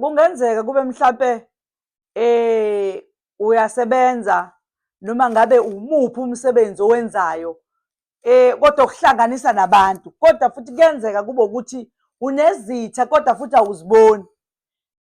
Kungenzeka kube mhlampe uyasebenza noma ngabe umuphi umsebenzi owenzayo kodwa okuhlanganisa nabantu, kodwa futhi kuyenzeka kube ukuthi unezitha kodwa futhi awuziboni.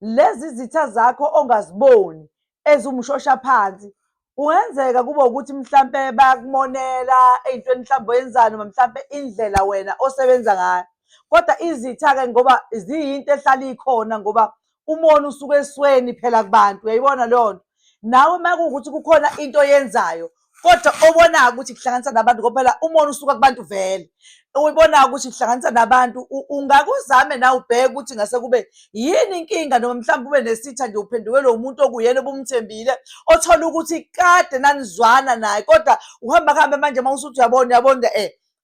Lezi zitha zakho ongaziboni eziwumshoshaphansi kungenzeka kube ukuthi mhlampe bayakumonela ey'ntweni mhlawumbe oyenzayo noma mhlampe indlela wena osebenza ngayo. Kodwa izitha-ke ngoba ziyinto ehlala ikhona ngoba umona usuke esweni phela kubantu, uyayibona leyo nto. Nawe uma kuwukuthi kukhona into oyenzayo kodwa obonayo ukuthi kuhlanganisa nabantu ngoba phela umona usuka kubantu vele, oyibonayo ukuthi kuhlanganisa nabantu ungake uzame nawe ubheke ukuthi ngase kube yini inkinga noma mhlawumbe ube nesitha nje uphendukelwe umuntu okuyena obumthembile othola ukuthi kade nanizwana naye kodwa uhamba kuhambe manje uma usuthi uyabona uyabona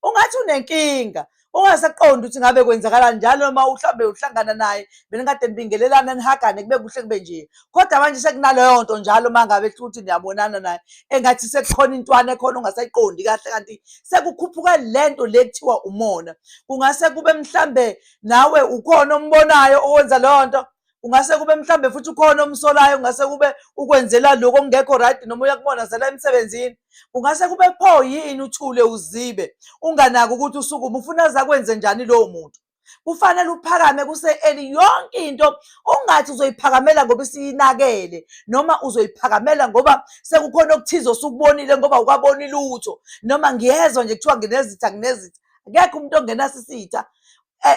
ungathi unenkinga ungasaqondi ukuthi ngabe kwenzakalani njalo noma mhlawumbe uhlangana naye benikade nibingelelana nihagane kube kuhle kube nje, kodwa manje sekunaleyo nto njalo uma ngabe futhi niyabonana naye engathi sekukhona intwana ekhona ongasayiqondi kahle kanti sekukhuphuka le nto le kuthiwa umona. Kungase kube mhlambe nawe ukhona ombonayo owenza leyo nto, kungase kube mhlambe futhi ukhona omsolayo, kungase kube ukwenzela lokhu okungekho right noma uyakumonazela emsebenzini. Kungase kube pho yini uthule uzibe unganaki ukuthi usukume ufuna aze akwenze njani lowo muntu. Kufanele uphakame kuse-early yonke into ungathi uzoyiphakamela ngoba isiyinakele noma uzoyiphakamela ngoba sekukhona okuthize osukubonile ngoba awukaboni lutho noma ngiyezwa nje kuthiwa nginezitha nginezitha. Akekho umuntu ongenaso isitha.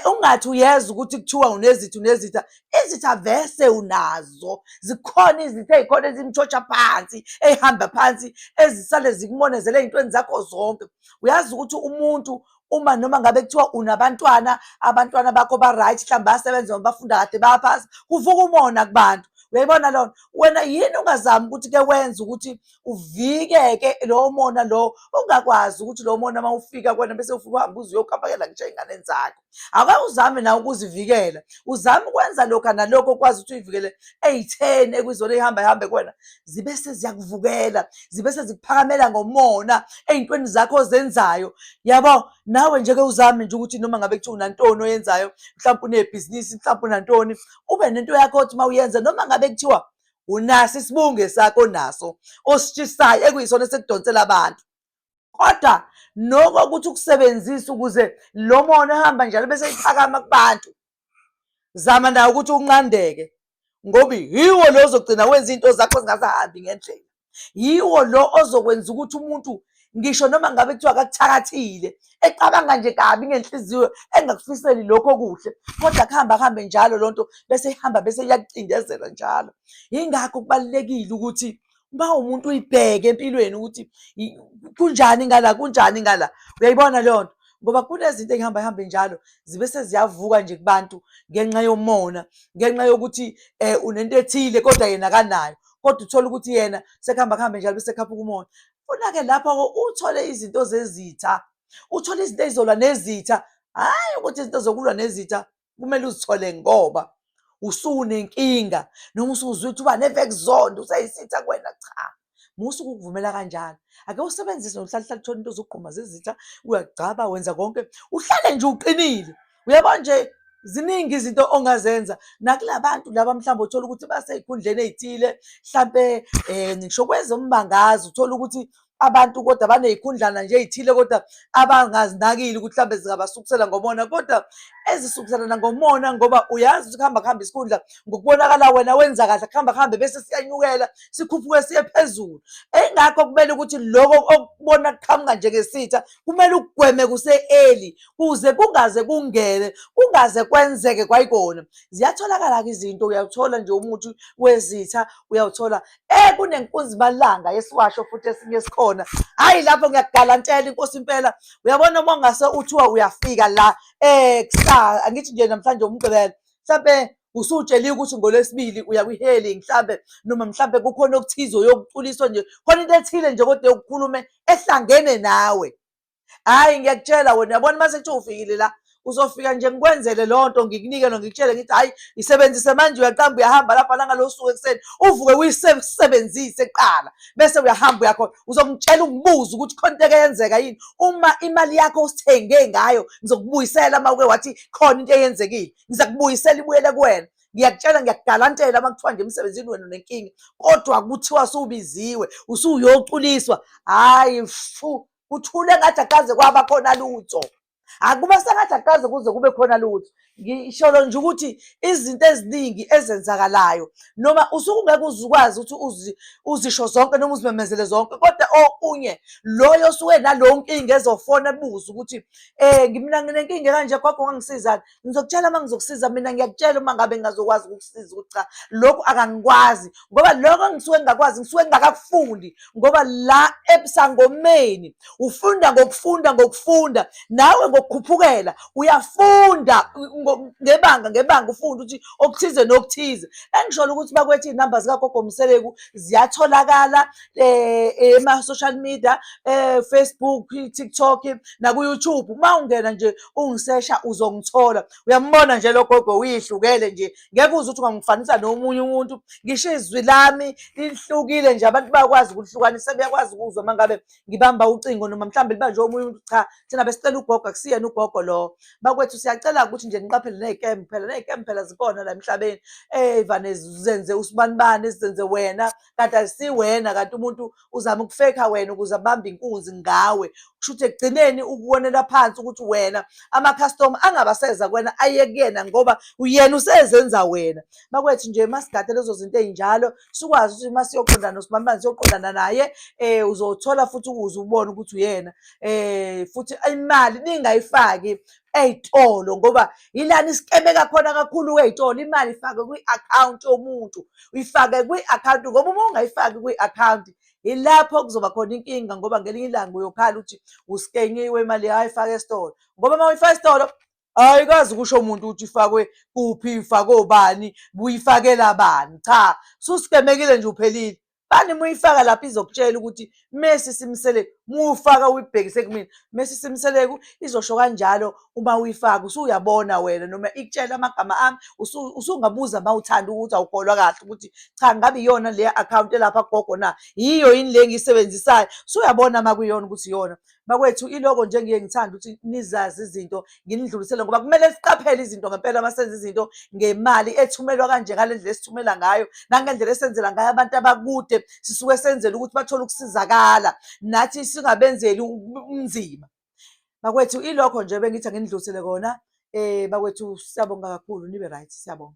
Ungathi uyezwa ukuthi kuthiwa unezitha unezitha, izitha vese unazo. Zikhona izitha ey'khona ezimtshontsha phansi, ey'hamba phansi, ezisale zikumonezele ey'ntweni zakho zonke. Uyazi ukuthi umuntu uma noma ngabe kuthiwa unabantwana, abantwana bakho ba-right mhlawumbe bayasebenza noma bafunda kahle bayaphasa, kuvuka umona kubantu. Uyayibona leyo nto? Wena yini ungazami ukuthi-ke wenze ukuthi uvikeke lowo mona lo, ungakwazi ukuthi lowo mona uma ufika kuwena bese ufika uhambe uze uyokapakela ngisho ey'nganeni zakho. Ake uzame nawe ukuzivikela, uzame ukwenza lokhu nalokho okwazi ukuthi uyivikele ey'theni ekuyizona ey'hamba yihambe kuwena, zibe seziyakuvukela, zibe sezikuphakamela ngomona ey'ntweni zakho ozenzayo. Yabo? Nawe nje-ke uzame nje ukuthi noma ngabe kuthiwa unantoni oyenzayo, mhlawumpe unebhizinisi, mhlawumpe unantoni, ube nento yakho othi uma uyenza noma ngabe kuthiwa unaso isibunge sakho onaso ositshisayo ekuyisona esikudonsela abantu. Kodwa noko ukuthi ukusebenzise ukuze lo mona ehamba njalo bese iphakama kubantu, zama nawo ukuthi unqandeke ngoba yiwo lo ozogcina wenza izinto zakho zingasahambi ngendlela. Yiwo lo ozokwenza ukuthi umuntu ngisho noma ngabe kuthiwa akakuthakathile ecabanga nje kabi ngenhliziyo engakufiseli lokho okuhle, kodwa kuhamba kuhambe njalo loo nto bese ihamba bese iyakucindezela njalo. Yingakho kubalulekile ukuthi uma umuntu uyibheke empilweni ukuthi kunjani ngala, kunjani ngala. Uyayibona leyo nto? Ngoba kunezinto ey'hamba yihambe njalo zibe seziyavuka nje kubantu ngenxa yomona, ngenxa yokuthi unento ethile kodwa yena akanayo, kodwa uthole ukuthi yena sekuhamba kuhambe njalo bese kukhaphuka umona. Funa-ke lapho-ke uthole izinto zezitha, uthole izinto ey'zolwa nezitha, hhayi ukuthi izinto zokulwa nezitha kumele uzithole ngoba usunenkinga noma usuzwe ukuthi uba neve kuzonda useyisitha kuwena. Cha, musa ukukuvumela kanjalo. Ake usebenzise nokuhlala hlala uthole into zokugquma zezitha, uyagcaba wenza konke, uhlale nje uqinile. Uyabona nje ziningi izinto ongazenza nakula bantu laba mhlawumbe uthola ukuthi basey'khundleni ey'thile mhlampe ngisho kwezombangazwe uthola ukuthi abantu kodwa baney'khundlana nje ey'thile kodwa abangazinakile ukuthi mhlawumbe zingabasukusela ngomona, kodwa ezisukuselana ngomona ngoba uyazi ukuthi kuhamba kuhambe isikhundla ngokubonakala wena wenza kahle, kuhamba kuhambe bese siyanyukela sikhuphuke siye phezulu. Engakho kumele ukuthi lokho okubona kuqhamuka njengesitha kumele ukugweme kuse-early kuze kungaze kungene, kungaze kwenzeke kwayikona. Ziyatholakala-ke izinto, uyawuthola nje umuthi wezitha, uyawuthola. Kunenkunzi malanga yesiwasho futhi esinye esikhona. Hhayi lapho ngiyakugalantela inkosi impela. Uyabona uma ungase uthiwa uyafika la kusasa, angithi nje namhlanje uMgqibelo, mhlampe usutsheliwe ukuthi ngoLwesibili uya kwi-healing mhlampe noma mhlampe kukhona okuthize oyokuculiswa nje, khona into ethile nje kodwa yokukhulume ehlangene nawe. Hhayi ngiyakutshela wena, uyabona uma sekuthiwa ufikile la, uzofika nje ngikwenzele leyo nto ngikunike no ngikutshele ngithi hhayi isebenzise manje, uyaqamba uyahamba lapha nangalo suku ekuseni uvuke uyisebenzise kuqala bese uyahamba uyakhona. Uzongitshela ungibuze ukuthi khona into eke yenzeka yini. Uma imali yakho osithenge ngayo ngizokubuyisela uma uke wathi khona into eyenzekile, ngizakubuyisela ibuyele kuwena. Ngiyakutshela, ngiyakugalantela uma kuthiwa nje emsebenzini wena unenkinga, kodwa kuthiwa subiziwe usuyoculiswa, hhayi fu, kuthule ngathi akukaze kwaba khona lutho. Akuba sengathi akukaze kuze kube khona lutho. Ngisholo nje ukuthi izinto eziningi ezenzakalayo noma usuke ungeke uze ukwazi ukuthi uzisho zonke noma uzimemezele zonke, kodwa okunye loyo osuke nalowo nkinga ezofona ebuze ukuthi mina nginenkinga kanje gogo, ungangisizani? Ngizokutshela uma ngizokusiza, mina ngiyakutshela uma ngabe ngingazokwazi ukukusiza ukuthi cha, lokhu akangikwazi, ngoba lokho engisuke ngingakwazi ngisuke ngingakakufundi, ngoba la ebusangomeni ufunda ngokufunda ngokufunda, nawe ngokukhuphukela uyafunda ngebanga ngebanga, ufunda ukuthi okuthize nokuthize. Engisholo ukuthi bakwethu iy'namba zikaGogo Mseleku ziyatholakala ema-social media, Facebook, TikTok naku-YouTube. Uma ungena nje ungisesha uzongithola. Uyambona nje lo gogo uyihlukele nje, ngeke uze uthi ungangifanisa nomunye umuntu. Ngisho izwi lami lihlukile nje, abantu bayakwazi ukuhlukanisa, sebeyakwazi ukuzwa uma ngabe ngibamba ucingo noma mhlawumbe libanjwe omunye umuntu. Cha, thina besicela ugogo, akusiyena ugogo lo. Bakwethu siyacela ukuthi nje niqaphele ney'kemu phela, ney'kemu phela zikhona la emhlabeni, ey'vane zenze usibanibani, zizenze wena kanti akusiwena, kanti umuntu uzama ukufekha wena ukuze abambe inkunzi ngawe. Kusho ukuthi ekugcineni ukubonela phansi ukuthi wena amakhastoma angabaseza kuwena aye kuyena ngoba uyena usezenza wena. Bakwethu nje masigade lezo zinto ey'njalo, sikwazi ukuthi uma siyoqondana nosibanibani siyoqondana naye, uzothola futhi ukuze ubone ukuthi uyena. Futhi imali ningayifaki ey'tolo ngoba yilana isikemeka khona kakhulu ey'tolo. Imali ifakwe kwi-akhawunti yomuntu, uyifake kwi-akhawunti, ngoba uma ungayifaki kwi-akhawunti yilapho kuzoba khona inkinga, ngoba ngelinye ilanga uyokhala ukuthi usikenyiwe imali yayifaka esitolo, ngoba uma uyifaka esitolo ayikazi kusho umuntu ukuthi ifakwe kuphi, ifakwe obani, buyifakela bani. Cha, susikemekile nje, uphelile. Bani uma uyifaka lapha izokutshela ukuthi Messi Mseleku, uma ufaka uyibhekise kumina Messi Mseleku, izosho kanjalo uma uyifaka, usuyabona wena noma ikutshela amagama ami, usungabuza uma uthanda ukuthi awukholwa kahle ukuthi cha, ngabe iyona le akhawunti elapha gogo na, yiyo yini le engiyisebenzisayo? Usuyabona uma kuyiyona ukuthi iyona. Bakwethu, iloko nje ngiye ngithanda ukuthi nizazi izinto, nginidlulisele, ngoba kumele siqaphele izinto ngempela uma senza izinto ngemali ethumelwa kanje, ngale ndlela esithumela ngayo nangendlela esenzela ngayo abantu abakude. Sisuke senzela ukuthi bathole ukusizakala, nathi singabenzeli umzima. Bakwethu, ilokho nje bengithi anginidlulisele kona. Bakwethu, siyabonga kakhulu, nibe right, siyabonga.